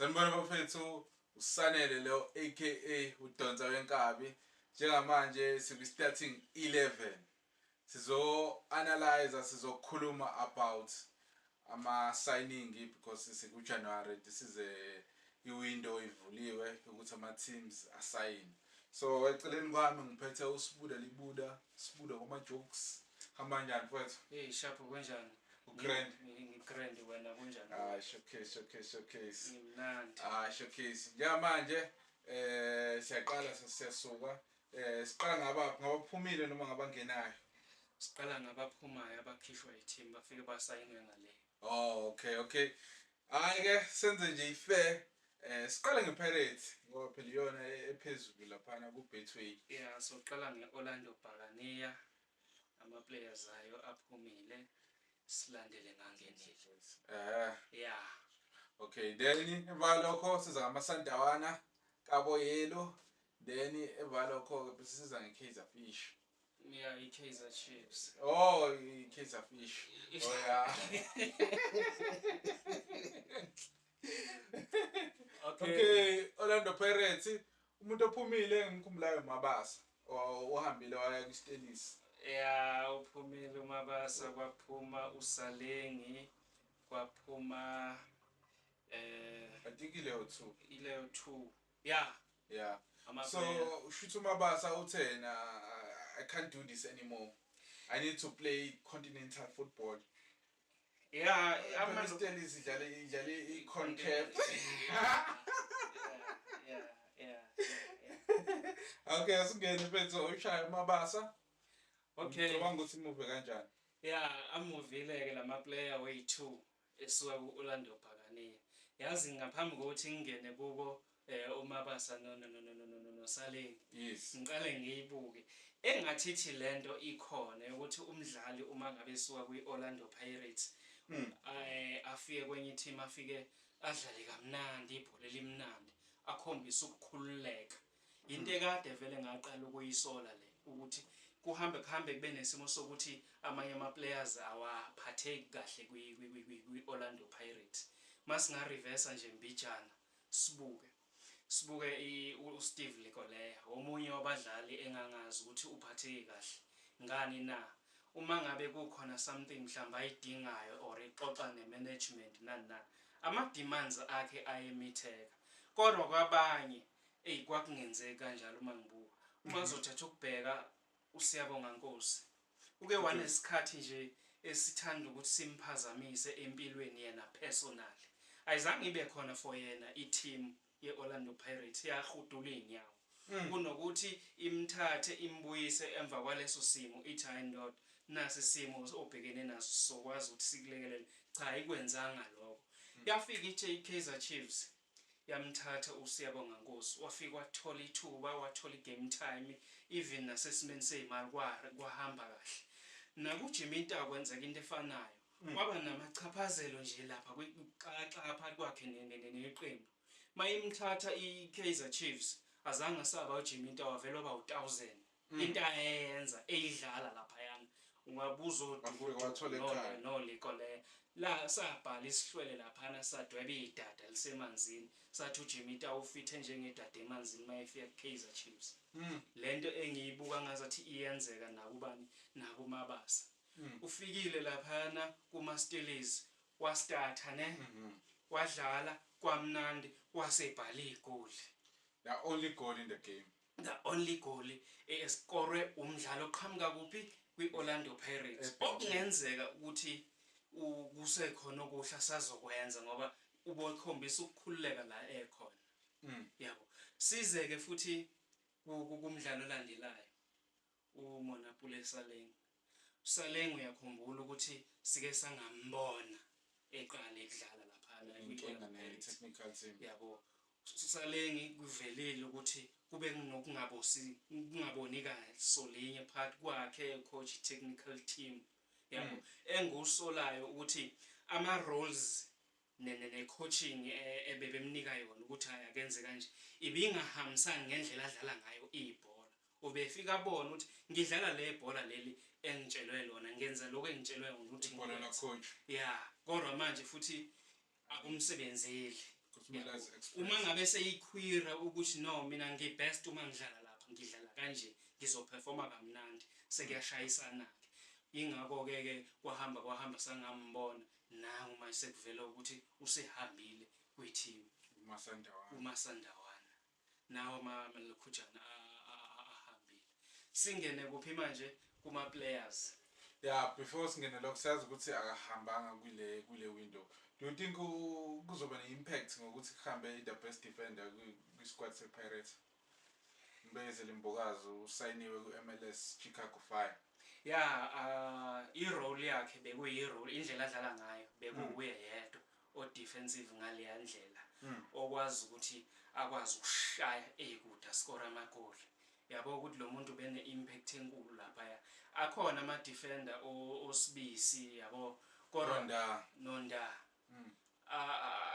Sanibona bafethu, uSanele lo aka uDonsa wenkabi. Njengamanje sikwi starting 11. Sizo analyze, sizokhuluma about ama signing because siku January, this is a i-window ivuliwe ukuthi ama teams asayine. So eceleni kwami ngiphethe uSibuda Libuda, Sibuda kwama jokes. Hamba kanjani, mfethu? Hey, sharp, kunjani? Ugrand. Ngigrand, wena kunjani? Ah, showcase, showcase, showcase. Ngimnandi. Ah, showcase. Njengamanje siyaqala, siyasuka. Siqala ngaba ngabaphumile noma ngabangenayo? Siqala ngabaphumayo, abakhishwa i-team bafike basayinwe ngale. Oh, okay. Hayi ke, senze nje ifair. Siqale ngePirates ngoba phela iyona ephezulu laphana ku Betway. Yeah, so qala nge-Orlando Buccaneer, ama players ayo aphumile, silandele ngangenile. Yeah. Okay, then emva lokho siza ngamaSandawana kabo yellow, then emva lokho bese siza ngeKaizer Fish. Yeah, i-Kaizer Chiefs. Oh, iKaizer Fish. Oh yeah. Okay. Okay, Orlando Pirates, umuntu ophumile engimkhumbulayo Mabasa. Uhambile waya kwiStellies. Yeah, uphumile uMabasa, kwaphuma uSalengi, kwaphuma I think ileyo 2. Ileyo 2. Yeah. Yeah. Ama So player. shuthi uMabasa uthena, "I can't do this anymore. I need to play continental football." Yeah, Ama Stellies idlale iConcaf. Yeah. Okay, asingene mfethu, ushaya uMabasa. Okay. Ngicabanga ukuthi imove kanjani? Yeah, amuvile ke lama player way2 esuka ku-Orlando Buccaneer. Yazi, ngaphambi kokuthi ngingene kubo uMabasa no no no no no no no Saleng. Ngiqale ngiyibuke. Engathithi lento ikhona ukuthi umdlali uma ngabe esuka kwi-Orlando Pirates afike kwenye team, afike adlale kamnandi ibhola elimnandi, akhombise ukukhululeka. Into ekade vele ngaqala ukuyisola le ukuthi kuhambe kuhambe kube nesimo sokuthi amanye ama players awaphatheki kahle kwi Orlando Pirates. Masinga reverse nje mbijana, sibuke uSteve Lekoelea, omunye wabadlali engangazi ukuthi uphatheke kahle ngani na. Uma ngabe kukhona something mhlawumbe ayidingayo or ixoxa ne-management nani nani, ama-demands akhe ayemitheka, kodwa kwabanye eyi kwakungenzeki kanjalo. Uma ngibuka, uma ngizothatha ukubheka uSiyabonga Nkosi, uke wanesikhathi nje esithanda ukuthi simphazamise empilweni yena personally. Ayizange ibe khona for yena i-team ye-Orlando Pirates, yahudula iy'nyawo kunokuthi imthathe imbuyise emva kwaleso simo, ithi, "Hayi ndoda, nasi isimo obhekene naso, sizokwazi ukuthi sikulekelele." Cha, ayikwenzanga lokho. Yafika i-Kaizer Chiefs, yamthatha uSiyabonga Nkosi, wafika wathola ithuba, wathola i-game time, even nasesimeni sey'mali kwahamba kahle. NakuJimmy Nta kwenzeka into efanayo, kwaba namachaphazelo nje lapha kwixakaxaka phakathi kwakhe neqembu. Mayimthatha i-Kaizer Chiefs, azange asaba uJimmy Nta, wavele waba u-1000. Into ayenza eyidlala laphayana, ungabuza. Wafika wathola ekhaya. Noliko la sabhala isihlwele laphana, sadweba idada lisemanzini, sathi uJimmy Nta ufithe njengedada emanzini mayefika ku-Kaizer Chiefs. Lento engiyibuka ngazathi iyenzeka nakubani, nakuMabasa. Ufikile laphana kuma-Stellies, wastarta ne, wadlala kwamnandi, wasebhala igoli. The only goal in the game. The only goal eskorwe umdlalo oqhamuka kuphi? Kwi-Orlando Pirates. Ebhentshini. Okungenzeka ukuthi kusekhona okuhle asazokwenza ngoba ubokhombisa ukukhululeka la ekhona. Yabo, size ke futhi kumdlalo olandelayo, uMonapule Saleng. Saleng, uyakhumbula ukuthi sike sangambona eqala ekudlala laphana Inkinga kwi-Orlando Pirates. Ne-technical team. Yabo, Salengi, kuvelile ukuthi kube nokungabosi kungaboni kaso linye phakathi kwakhe, coach, technical team, yabo, engusolayo ukuthi ama roles ne coaching ebebemnika yona ukuthi hayi, akenze kanje, ibingahambisani ngendlela adlala ngayo ibhola. Ubefika abone ukuthi ngidlala le bhola leli engitshelwe lona, ngenza lokho engitshelwe ukuthi Ibhola la ngikwenze. coach. Ya, kodwa manje futhi akumsebenzeli. Ukuthi kumele azi-express. Uma ngabe seyikhwira ukuthi no, mina ngi-best uma ngidlala lapha, ngidlala kanje, ngizoperforma kamnandi, sekuyashayisana-ke. Ingakho-ke ke kwahamba kwahamba sangambona nangu manje sekuvela ukuthi usehambile kwi-team. Umasandawana. Umasandawana nawo amalokhujana ahambile. Singene kuphi manje? Kuma-players. Yeah, before singene lokho, siyazi ukuthi akahambanga kule window. Do you think kuzoba ne-impact ngokuthi kuhambe the best defender kwi-squad se-Pirates? Mbekezeli Mbokazi usayiniwe ku-MLS Chicago Fire. Ya, i-role yakhe bekuyi-role, indlela adlala ngayo bekuwuye yedwa o-defensive ngaleya ndlela, okwazi ukuthi akwazi ukushaya ekude, askore amagoli, yabo, ukuthi lo muntu bene-impact enkulu laphaya. Akhona ama-defender osibisi, yabo, kodwa Ronda. Nonda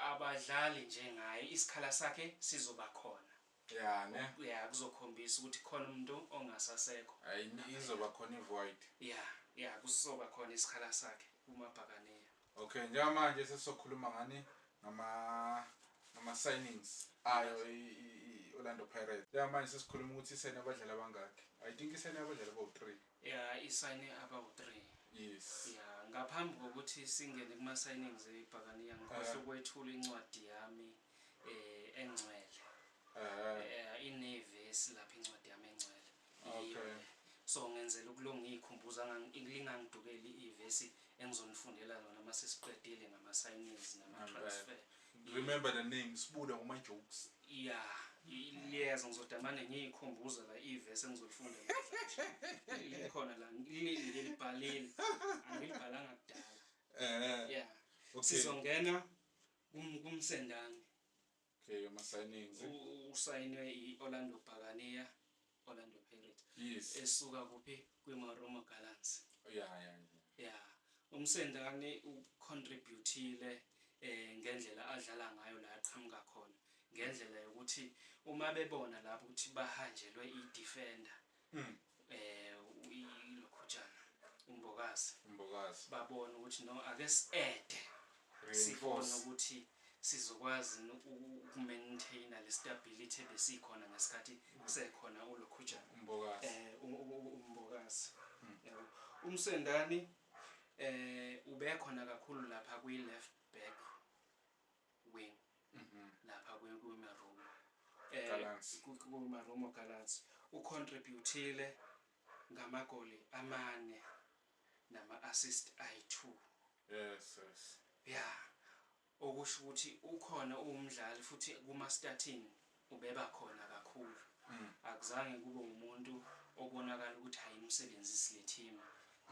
abadlali njengaye, isikhala sakhe sizoba khona. Ya ne. Ya, kuzokhombisa ukuthi khona umuntu ongasasekho. Hayi, izoba khona i-void. Ya, kuzoba khona isikhala sakhe kumabhakaniya. Okay, njengamanje sesizokhuluma ngani? Ngama signings ayo i-Orlando Pirates. Njengamanje sesikhuluma ukuthi isayine abadlali abangaki? I think isayine abadlali abawu-3. Ya, isayine abawu-3. Ya, ngaphambi kokuthi singene kuma-signings ebhakaniya, ngikhohlwe ukwethula incwadi yami engcwele. Inevesi lapha incwadi yami engcwele. Yiyo le. So ngenzela ukulunga iy'khumbuza, lingangidukeli ivesi engizonifundela lona uma sesiqedile ngama-signings nama-transfer. Remember the name Sibuda nguma-jokes. Ya, liyeza, ngizodamane ngiyikhumbuza la ivesi engizolifunda namhlanje. Likhona la, ngilibhalile, angilibhalanga kudala. Ya. Sizongena kumsendane. Okay, ama-signings. Usayinwe i-Orlando Bhakaniya, Orlando Pirates, esuka kuphi? Kwi-Marumo Gallants. Ya. Ya, umsendane ucontributile ngendlela adlala ngayo la aqhamuka khona, ngendlela yokuthi uma bebona lapho ukuthi bahanjelwe i-defender, ilokhujana uMbokazi, Mbokazi. Babona ukuthi no, ake si-ede, sibone Reinforce. ukuthi sizokwazi ukumaintaina le stability ebesikhona ngesikhathi kusekhona ulokhujana, Mbokazi. uMbokazi, yabo. Umsendani ubekhona kakhulu lapha kwi left back wing, lapha kwi Marumo Gallants. ku Marumo Gallants. Ucontributile ngamagoli 4 nama assist ayi2. Ya, okusho ukuthi ukhona umdlali futhi kuma starting ubeba khona kakhulu. Akuzange kube umuntu obonakala ukuthi ayimsebenzisi le team.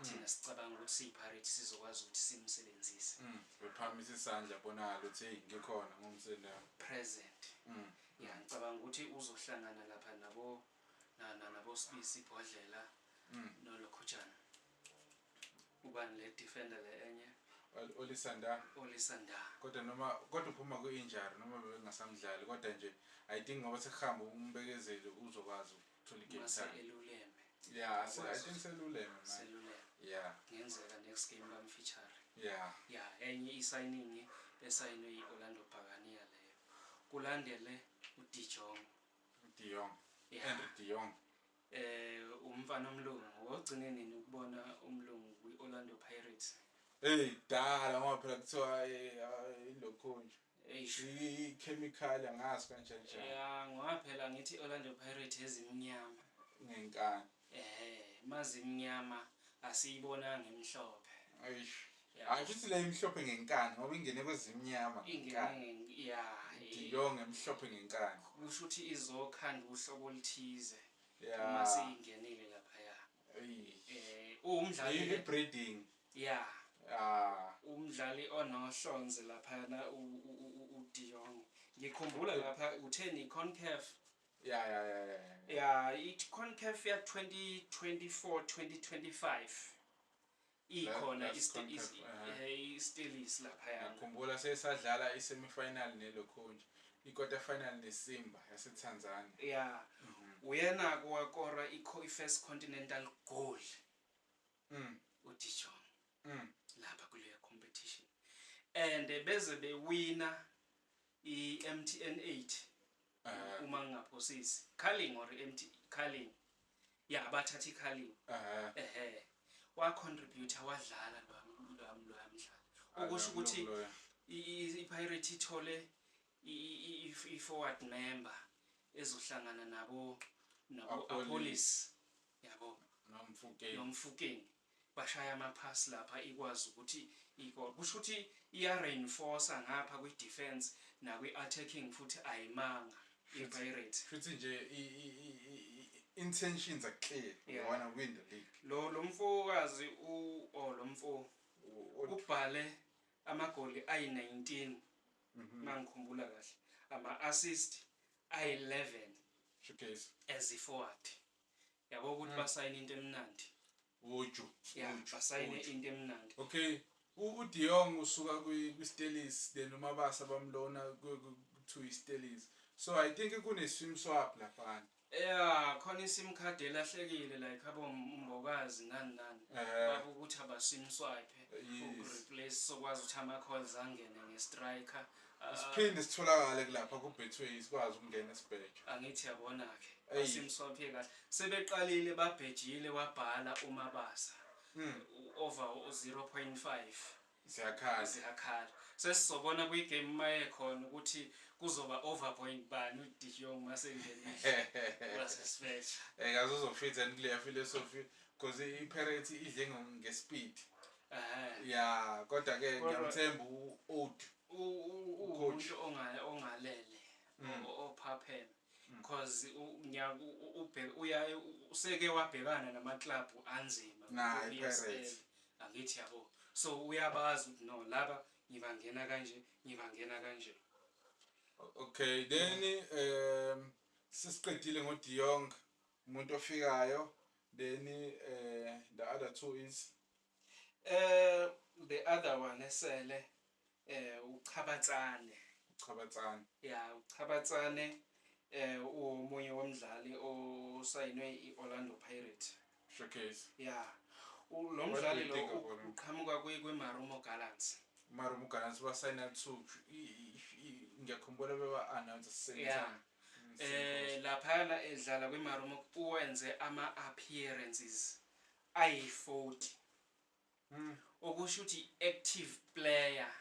Thina sicabanga ukuthi siyi-Pirates sizokwazi ukuthi simsebenzise. Bephakamisa isandla, bonakala ukuthi hey, ngikhona ngumsendane. Present. Ya, ngicabanga ukuthi uzohlangana lapha nabo nabo Sibisi Bhodlela nolokhujana, ubani le defender le enye? Olisanda. Olisanda. Kodwa noma kodwa uphuma ku-injury, noma bebengasamdlali, kodwa nje I think ngoba sekuhamba umbekezeli uzokwazi ukuthola i-game mase time. Eluleme. Yeah, I think seluleme manje. Seluleme. Kungenzeka next game bamfeature. Ya, enye i-signing esayinwe i-Orlando Bhakaniya leyo. Kulandele uDe Jong. De Jong. Yeah. Henry De Jong. Umfana omlungu, wagcine nini ukubona umlungu kwi-Orlando Pirates? Hey, dala, ngoba phela kuthiwa ilokho nje. Eish. I-chemical, angazi kanjani njani. Ya, ngoba phela ngithi i-Orlando Pirates ezimnyama. Ngenkani. Mazimnyama, asiyibonanga emhlophe. Eish. Ya. Hayi, futhi le imhlophe ngenkani ngoba ingene kwezimnyama ngenkani. Ingene, ya. De Jong emhlophe ngenkani. Kusho ukuthi izokhanda uhlobo oluthize uma seyingenile laphaya. Ey. Uwumdlali I-breeding. Ya. Ah. Umdlali onohlonze laphana uDe Jong. Ngikhumbula lapha utheni, CONCACAF. Ya. Ya, i-CONCACAF ya 2024 2025 ikhona. Last CONCACAF, aha. Istelis laphaya. Ngikhumbula sesadlala i-semi-final nelokho nje. I-quarter final neSimba yaseTanzania. Ya, uyena kuwakora i-first continental goal uDe Jong lapha kuleyo competition and beze bewina. i-MTN 8, uma ngingaphosisi, Carling or MT Carling, ya, bathatha i-Carling. Ehe, wa-contribute, wadlala loya mdlalo, okusho ukuthi Loya. i-Pirate ithole i-forward member ezohlangana nabo Appollis. Appollis, yabo. NoMofokeng. NoMofokeng, bashaya amaphasi lapha, ikwazi ukuthi kusho ukuthi iya-reinforce ngapha kwi-defense nakwi-attacking, futhi ayimanga i-Pirates. Futhi nje intentions are clear. We wanna win the league. Lo mfokazi u oh lo mfo ubhale amagoli ayi-19, mangikhumbula kahle, ama-assist ayi-11 Showcase. As i-forward, yabo, ukuthi basayine into emnandi. Uju. Ya. Uju, Basayine uju. into emnandi. Okay, uDe Jong usuka kwi-Stellies, then uMabasa bamlona to i-Stellies. So I think kune sim swap laphana. Ya, khona i-sim card elahlekile, like abo Mbokazi nani nani, baba ukuthi aba-sim swipe uku-replace, sokwazi ukuthi ama-calls angene nge-striker. Ah, Siphinde sitholakale kulapha ku-Betway, sikwazi ukungena sibheje. Angithi yabona-ke, Eyi. ba-sim swipe kahle, sebeqalile babhejile, wabhala uMabasa over 0.5. Siyakhala. Ziyakhala, sesizobona kwi-game maye khona ukuthi kuzoba over point bani uDe Jong masengenile wasesibetha. Kaze uzofitha kuleya philosophy because i-Pirates idle nge-speed. Ya, kodwa ke ngiyamthemba u-Ouaddou. Ucoach. Uwumuntu ongalele, ophapheme, because uyaye useke wabhekana nama-club anzima Nayo ku-PSL. i-Pirates. Angithi yabo, so uyabazi ukuthi no, laba ngibangena kanje, ngibangena kanje. Okay, then sesiqedile ngo-De Jong, umuntu ofikayo, then the other two is The other one esele uChabatsane. Chabatsane. Ya, uChabatsane uwomunye womdlali osayinwe i-Orlando Pirates. Showcase. Ya, lo What do mdlali you lo think about him? uqhamuka kwi-Marumo Gallants. Marumo Gallants basayina two. Ngiyakhumbula beba announce same time. Same. Laphana edlala kwi-Marumo uwenze ama-appearances ayi-40, okusho ukuthi active player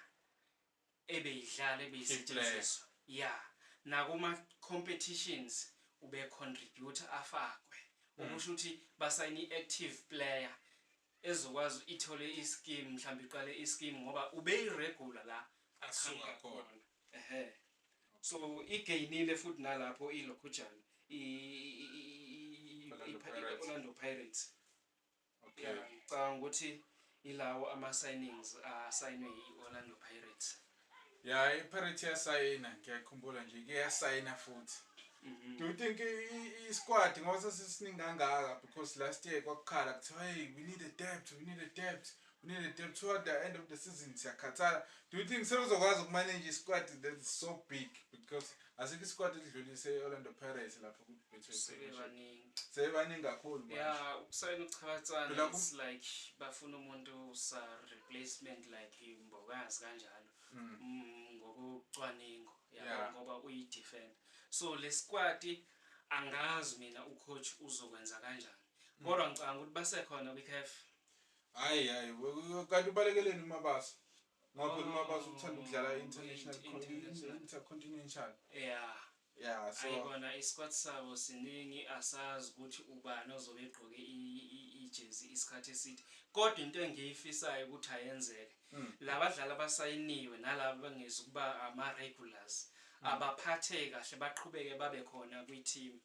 ebeyidlala, ebeyisetshenziswa, ya, nakuma competitions ube contributor, afakwe, okusho ukuthi basayine i-active player ezokwazi ithole i-scheme, mhlawumbe iqale i-scheme, ngoba ubeyi-regular la Asuka aqhamuka khona. Ehe, so igainile futhi nalapho ilokhujana Orlando Pirates. I-Orlando Pirates. Okay. Yeah, ngicabanga ukuthi ilawo ama-signings asayinwe i-Orlando Pirates. Ya, i-Pirates yasayina, ngiyakhumbula nje, ke yasayina futhi. Do you think i-squad ngoba sesisiningi kangaka, because last year kwakukhala kuthiwa, "Hey, we need a depth, we need a depth, we need a depth," toward the end of the season siyakhathala. Do you think sebezokwazi ukumanage i-squad that is so big, because asikho i-squad edlulise i-Orlando Pirates lapho ku-Betway Premiership? Sebebaningi. Sebebaningi kakhulu manje. Ya, ukusayina uChabatsane, Phela it's like bafuna umuntu sa replacement like Mbokazi kanjalo, ngokucwaningo, yabo, ngoba uyi-defender, so le squad angazi mina ucoach uzokwenza kanjani, kodwa ngicabanga ukuthi basekhona kwi-CAF. Hayi hayi, kanti ubalekeleni uMabasa, ngoba phela Oh, uMabasa uthanda ukudlala international, international. Intercontinental. Yeah, so Ayibona, isquad sabo siningi, asazi ukuthi ubani ozobe egqoke ijezi isikhathi eside, kodwa into engiyifisayo ukuthi ayenzeke, labadlali abasayiniwe nalaba bengezi ukuba ama-regulars abaphathe kahle, baqhubeke babe khona kwi-team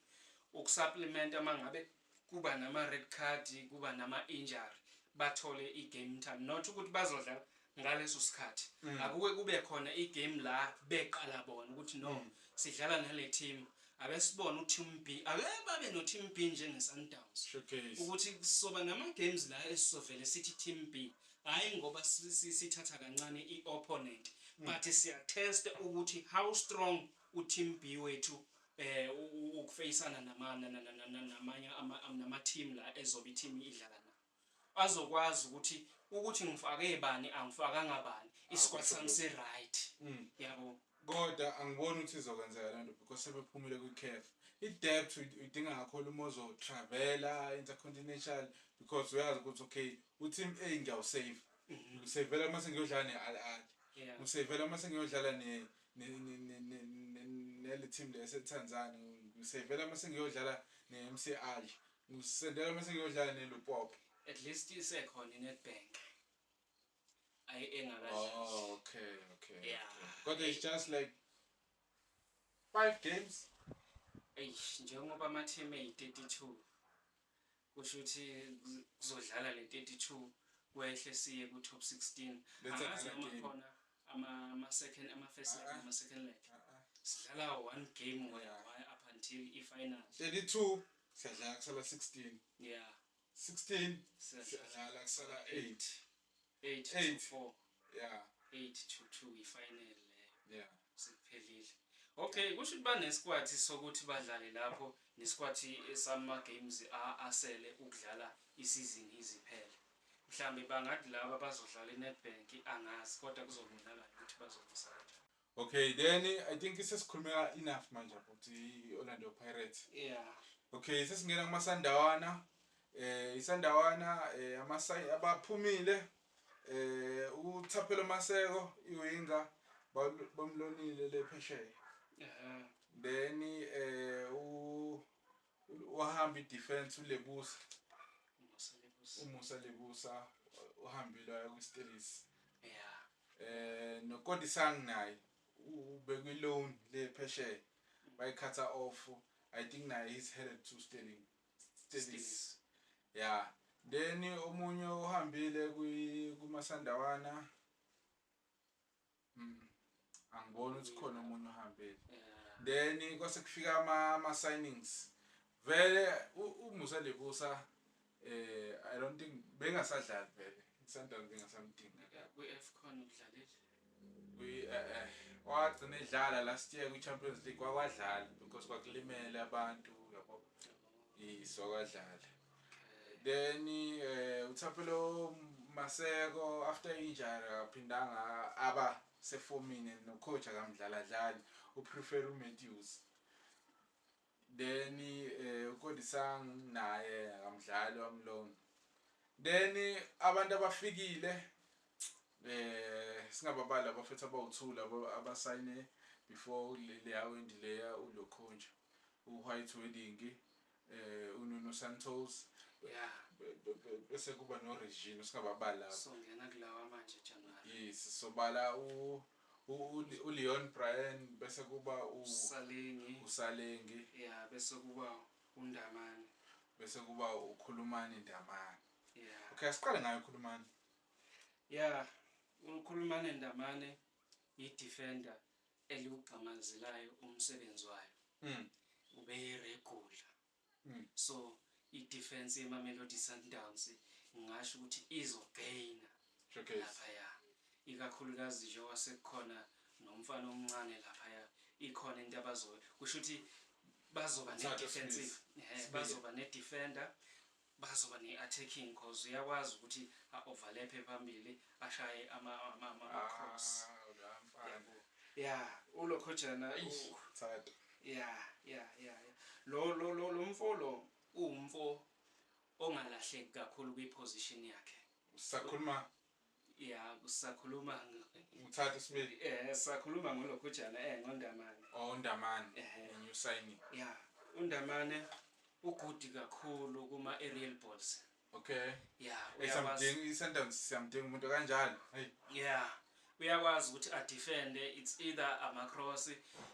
ukusupplementa uma ngabe kuba nama-red card, kuba nama-injury, bathole i-game time, not ukuthi bazodlala ngaleso sikhathi. Akuke kube khona i-game la beqala bona ukuthi no, sidlala nale team, ake sibone u-team B, ake babe no-team B njenge-Sundowns, Showcase. ukuthi soba nama-games la esizovele sithi team B, hhayi ngoba sithatha kancane i-opponent, but siyatesta ukuthi how strong u-team B wethu ukufeyisana namanye nama-team la ezobe i-team idlala nawo, azokwazi ukuthi ngifake bani, angifakanga bani, isquad sami si-right, yabo. Kodwa angiboni ukuthi izokwenzeka lento because sebephumile kwi-CAF. I-depth uyidinga kakhulu uma uzotravela intercontinental because uyazi ukuthi, okay, u-team A ngiyawusave. Ngiwusavela uma sengiyodlala ne-Al Ahly. Ngiwusavela uma sengiyodlala nele team le yaseTanzania. Ngiwusavela uma sengiyodlala ne-MC Alger. Ngiwusendela uma sengiyodlala neLupopo. At least isekhona i-Nedbank, ayi, engakadlali. Oh, okay. Kodwa it's just like five games. Eish, njengoba ama-team eyi-32, kusho ukuthi kuzodlala le 32, kwehle siye ku-top 16. Let's Angazi another noma game. khona ama-second, ama-first leg Ah, ah. nama-second leg. Uh-uh. Sidlala one game waya up until i-final. 32 siyadlala, kusala 16. 16 Siyadlala. siyadlala, kusala 8. 8 to Eight. 4. 8 to 2 i-final leyo. Sekuphelile. Okay, kusho ukuthi banesquad sokuthi badlale lapho, nesquad sama games asele ukudlala isizini iziphele. Mhlambe bangathi laba bazodlala iNedbank, angazi, kodwa kuzobonakala ukuthi bazobisa kanjani. Okay, then I think sesikhulume enough manje about i-Orlando Pirates. Okay, sesingena kumasandawana. Isandawana, amasay abaphumile, uThaphelo Maseko, iwinga, bamlonile le phesheya. Then wahamba i-defense uLebusa. Musa Lebusa. UMusa Lebusa uhambile waya kwi-Stellies. NoKodisang naye ubekwi loan le phesheya, bayikhatha off. I think naye he's headed to Sterling Stellies. Stellies. Yeah, then omunye uhambile kumasandawana, angiboni ukuthi khona omunye uhambile. Then kwase kufika ama signings vele, uMusa Lebusa, I don't think bengasadlali vele, Sundowns bengasamdinga. Kwi-AFCON udlalile. Kwi wagcina edlala last year kwi-Champions League, wakwadlala because kwakulimele abantu, yabo, yes, wakwadlala. Then uThapelo Maseko, after injury akaphindanga aba sefomini, no-coach akamdlala dlali, uprefer uMatthews. Then uKodisang naye akamdlali, wamlona. Then abantu abafikile, singababali abafethu abawu2 labo abasayine before leya windi leya, uLokhonja, uWhite Wedding, uNuno Santos, bese kuba noRegino, singababali labo. Songena kulawa manje January. Yes, sobala uLeon Bryan, bese kuba Salengi. uSalengi. Yeah, bese kuba uNdamane. Bese kuba uKhulumani Ndamane. Okay, asiqale ngayo uKhulumani. Yeah, uKhulumane Ndamane i-defender eliwugqamazelayo umsebenzi wayo. Ube-regular. So i-defense yeMamelodi Sundowns ngingasho ukuthi izogaina Showcase. laphaya. Ikakhulukazi njengoba sekukhona nomfana omncane laphaya, ikhona into abazo kusho ukuthi bazoba Thatha ne-defensive Smith. Sibiya. Bazoba ne-defender, bazoba ne-attacking, cause uyakwazi ukuthi a-overlap phambili, ashaye ama-cross. Ah, la mfana. Yabo, ya, ulokhojana. Eish, thatha. Ya, lo mfo lo uwumfo ongalahleki kakhulu kwi-position yakhe. Sakhuluma Ya, sakhuluma uthatha Smith. Sakhuluma ngolokhojana, ngoNdamane. Oh, Ndamane. Ehhe. New signing. Ya, uNdamane u-good kakhulu kuma aerial balls. Ya, uyakwazi. Samdinga i-Sundowns, siyamdinga umuntu kanjalo. Hey. Ya, uyakwazi ukuthi adefende, it's either ama-cross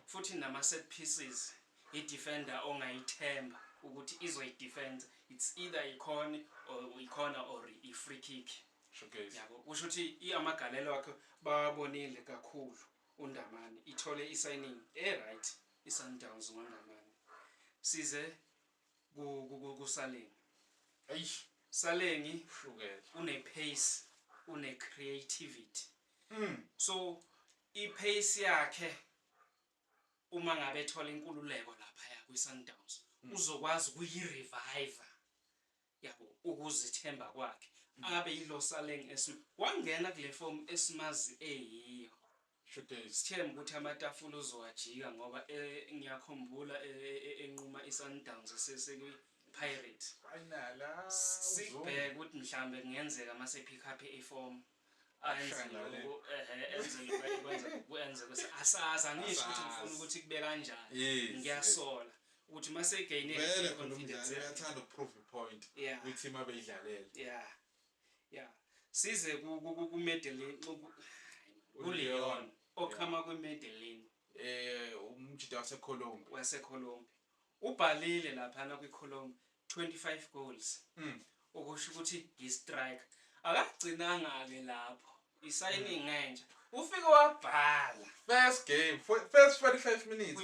futhi nama-set pieces, i-defender ongayithemba ukuthi izoyidefend, it's either ikhona or ikhona or i-free kick. Showcase. Yabo, kusho ukuthi amagalelo akhe bawabonile kakhulu. UNdamane ithole i-signing e-right i-Sundowns ngoNdamane. Size kuSalengi. Eish, Salengi shukela. une-pace, une-creativity. So i-pace yakhe, uma ngabe ethola inkululeko laphaya kwi-Sundowns, uzokwazi ukuyi-revive, yabo, ukuzithemba kwakhe, abe yilo Saleng wangena kule form esimazi eyiyo. Sure days. Sithembe ukuthi amatafula uzowajika ngoba ngiyakhumbula enquma i-Sundowns sesekwi-Pirates. Final. Ah, Sikubheke ukuthi mhlambe kungenzeka mase pick up i-form ayenze Ashaya le. lokhu, enze lokhu, kwenze asazi, angisho ukuthi ngifuna Asazi. ukuthi kube kanjani. Ngiyasola ukuthi mase egayine Vele khona confidence umdlali yakhe. uyathanda ukuprove i-point kwi-team abeyidlalele. Yeah, size ku-Medellin, kuLeon oqhama kwi-Medellin. Umjida waseColombia. WaseColombia, ubhalile laphana kwi-Colombia 25 goals, okusho ukuthi yi-striker. Akagcinanga-ke lapho, i-signing entsha, ufike wabhala First game, first 45 minutes.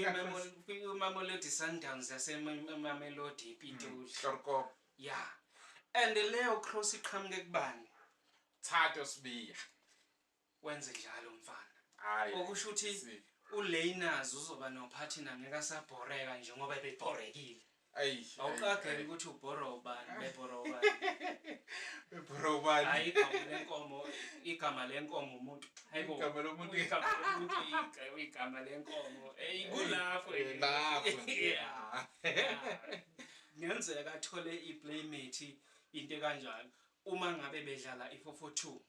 kwiMamelodi Sundowns yaseMamelodi, iPitoli. Chloorkop. Yeah, and leyo cross iqhamuke kubani? Thato Sibiya. Wenze njalo mfana. Hayi. Okusho ukuthi uLainers uzoba nophathina, ngeke asabhoreka njengoba ebebhorekile. Awuqageli ukuthi ubhora ubani, bebhora ubani. Bro, bani? Hayi, igama lenkomo, igama lenkomo umuntu, hayibo. Igama lomuntu. Igama lomuntu, igama lenkomo. Ey, kulapho. Lapho nje. Yeah. Kungenzeka athole i-playmate, into ekanjalo, uma ngabe bedlala i-442,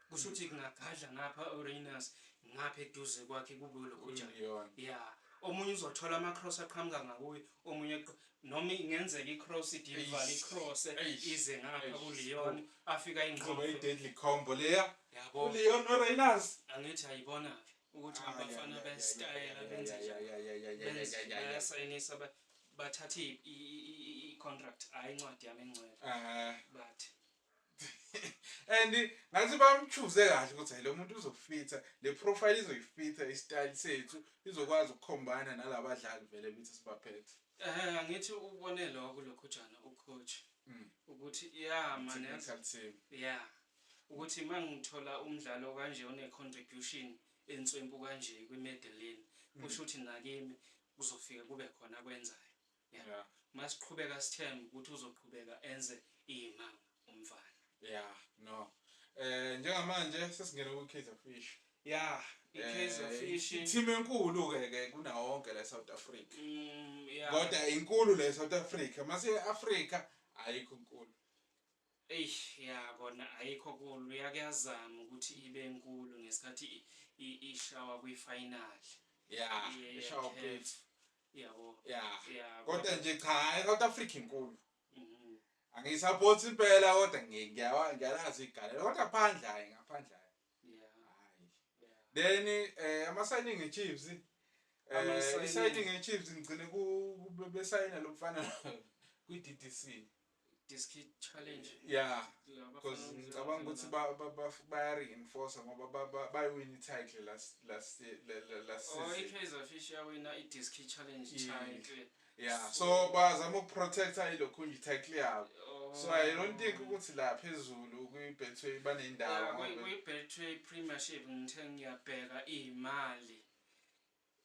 kusho ukuthi kungagadla ngapha uRayners, ngapha eduze kwakhe kube lokhujana. uLeon. Yeah, omunye uzothola ama-cross aqhamuka ngakuye, omunye noma ingenzeka i-cross ideliver, i-cross ize ngapha kuLeon, afika Kuzoba ingqondo. i-deadly combo leya. Yabo. ULeon noRayners. Angithi ayibona-ke ukuthi abafana besitayela benze njani. Bayasayinisa, bathathe i-contract, hhayi incwadi yami engcwele, bathi And ngathi bamchoose kahle ukuthi hayi, lo muntu uzofitha le profile, izoyifitha i-style sethu, izokwazi ukukhombana nalabadlali vele bethi sibaphethe. Angithi ubone lokho lokhujana ucoach ukuthi ya man Technical team. Ya, ukuthi mangithola umdlalo kanje one-contribution enswempu kanje kwi-Medellin, kusho ukuthi nakimi kuzofika kube khona akwenzayo. Masiqhubeka sithembe ukuthi uzoqhubeka enze iy'manga umfana. Yeah, no, njengamanje sesingena ku-Kaizer Fish. Ya, i-Kaizer Fish. I-team enkulu ke ke kunawo wonke la e-South Africa. Yeah. Kodwa inkulu le South Africa, mase e-Africa ayikho inkulu. Eyi, ya, kona ayikho kulu, yakuyazama ukuthi ibe nkulu ngesikhathi ishawa kwi-final. Ishawa ye-CAF. Pits. Yabo. Kodwa nje cha, i-South Africa inkulu. Angiyisupport impela, kodwa ngiyalazi igalelo, kodwa phandle hayi, ngaphandle hayi. Hayi. Then ama-signing e-Chiefs, Ama-signing. i-signing e-Chiefs ngigcine besayina lo mfana kwi-DDC. Diski Challenge. Yeah. Laba Because bafana ngicabanga ukuthi baya-reinforce ngoba bayiwina i-title last year, last Oh, season. i-Kaizer Fish yawina i-Diski Challenge title. Yeah, so bazama ukuprotecta ilokhu nje i-title yabo. Oh. So I don't think ukuthi la phezulu kwi-Betway banendawo. Yeah, kwi-Betway Premiership ngithe ngiyabheka iy'mali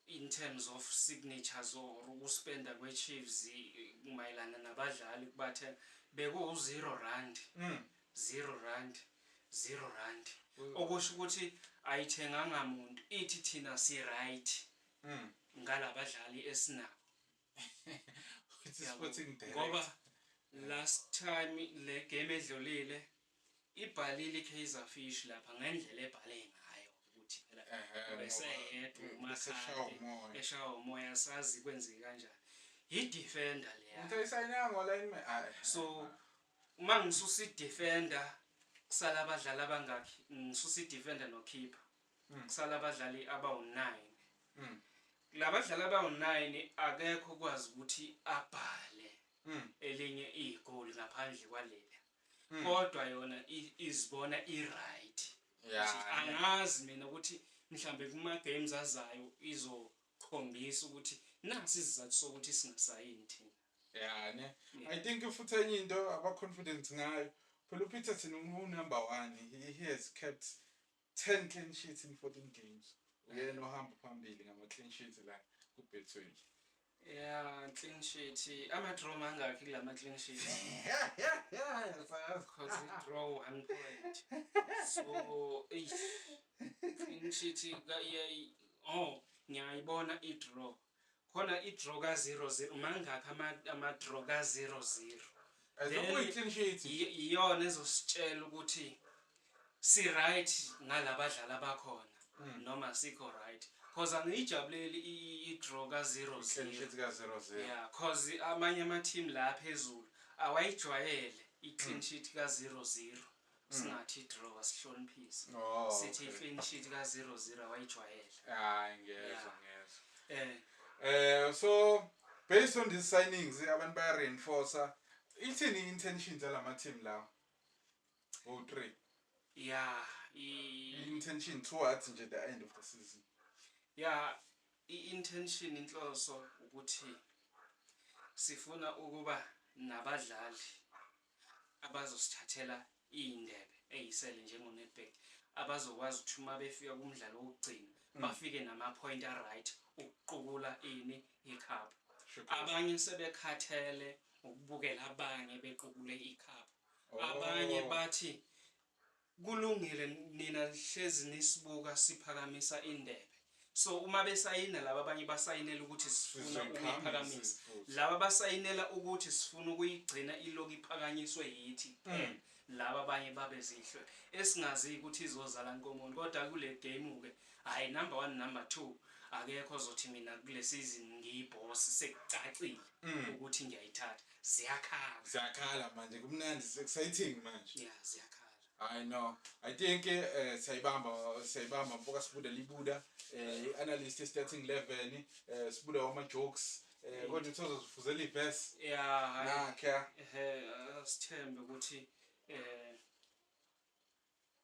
in terms of signatures or ukuspenda kwe-Chiefs mayelana nabadlali kubathenga, bekuwu-R0, R0, R0, okusho ukuthi ayithenganga muntu, ithi thina si-right ngalabadlali esinabo. It's Yabo. sporting director. Ngoba last time, le game edlulile, ibhalile i-Kaizer Fish lapha ngendlela ebhale ngayo ukuthi phela ubeseyedwa Beseshawa uMakhadi umoya. eshawa umoya, sazi kwenzeke kanjani, i-defender leya. Umuntu ayisayinanga ngo-lineman. Hayi. So uma ngisusa i-defender kusala abadlali abangakhi? Ngisusa i-defender nokeeper, kusala abadlali abawu-9. Labadlali abawu-9 akekho okwazi ukuthi abhale elinye igoli ngaphandle kwalela, kodwa yona izibona i-right. Angazi mina ukuthi mhlambe kuma-games azayo izokhombisa ukuthi nasi isizathu sokuthi singasayini thina. Yeah, ne. I think futhi enye into aba-confident ngayo phela, uPeterson u-number 1, he has kept 10 clean sheets in 14 games. Uyena ohamba phambili ngama clean sheets la ku-Betway. Yeah, clean sheet. Ama-draw mangakhi kulama clean sheet? Because i-draw 1 point. So, eish. Clean sheet oh, ngiyayibona i-draw. Khona i-draw ka 0-0, mangakhi ama-draw ka 0-0? Then Kuyi-clean sheet. Iyona ezositshela ukuthi si right ngalabadlali abakhona noma sikho right, cause angiyijabuleli i-draw ka 0 Clean 0. sheet ka 0-0. Yeah, cause amanye ama-team la phezulu awayijwayele i-clean sheet ka 0-0. Singathi i-draw, asihloniphise. Sithi i-clean sheet ka 0-0 awayijwayele. Hayi, ngiyezwa. Yeah. Ngiyezwa. So based on these signings, abantu baya reinforce, ithini i-intentions zalama team lawo o 3? Yeah. I-intention towards nje the end of the season. Yeah, i-intention, inhloso ukuthi sifuna ukuba nabadlali abazosithathela iy'ndebe ey'sele njengo-Nedbank, abazokwazi ukuthi uma befika kumdlalo wokugcina bafike nama-point a-right ukuqukula ini, i-cup. Abanye sebekhathele ukubukela abanye bequkule i-cup. Abanye bathi kulungile, nina hlezi nisibuka siphakamisa indebe. So uma besayina laba abanye, basayinela ukuthi sifuna Sizoyiphakamisa ukuyiphakamisa. Futhi. Laba basayinela ukuthi sifuna ukuyigcina iloku iphakanyiswe yithi kuphela. Laba abanye babe zihlwe esingazi ukuthi izozala nkomoni. Kodwa kule game ke, hayi, number 1, number 2, akekho ozothi mina kule season ngiyiboss, sekucacile ukuthi ngiyayithatha. Ziyakhala. Ziyakhala manje, kumnandi, it's exciting manje. Yeah, ziyakhala. I know. I think siyayibamba, siyayibamba mfoka Sibuda libuda, i-analyst starting 11, Sibuda wama jokes, kodwa uthozozifuzela iverse. Yeah, hayi. Nakhe. Asithembe ukuthi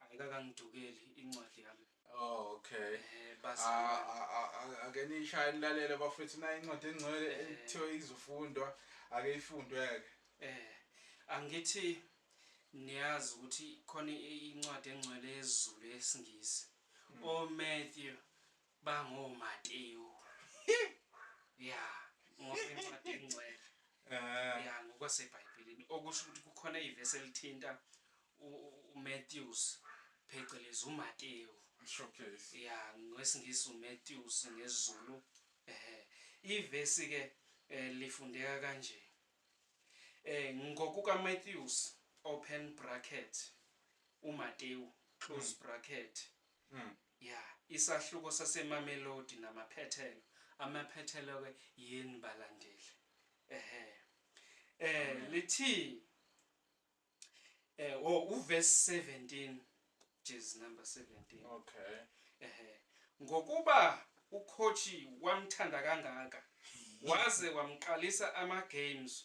ayikakangidukeli incwadi yami. Oh, okay. Bazalwane. Ake nishaye nilalele bafethu, na incwadi engcwele ekuthiwa izofundwa, ake ifundwe-ke. Angithi niyazi ukuthi khona incwadi engcwele yesiZulu, yesiNgisi. OMatthew bangoMateyu. Yeah, ngoba incwadi engcwele. Yeah, ngokwaseBhayibhelini, okusho ukuthi kukhona ivesi elithinta uMatthews, phecelezi uMateyu. Showcase. Yeah, ngesiNgisi uMatthews, ngesiZulu ivesi ke lifundeka kanje. Ngokuka Matthews open bracket uMateyu close bracket. Yeah, isahluko saseMamelodi namaphethelo. Amaphethelo ke yini, balandeli? Lithi oh, uverse 17, jersey number 17. Ngokuba ucoach wamthanda kangaka waze wamqalisa ama games,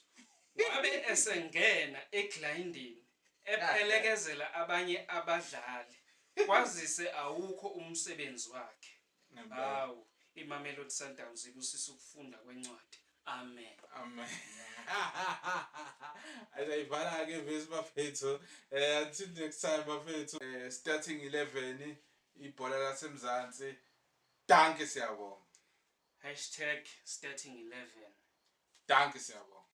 wabe esengena egrindini ephelekezela abanye abadlali, kwazise awukho umsebenzi wakhe. Ngempela. Hawu, iMamelodi Sundowns ibusisa ukufunda kwencwadi. Amen. Amen. Ayivala-ke ivesi bafethu. Until next time bafethu. Starting 11, ibhola laseMzansi. Dankie, siyabonga. #starting11. Dankie, siyabonga.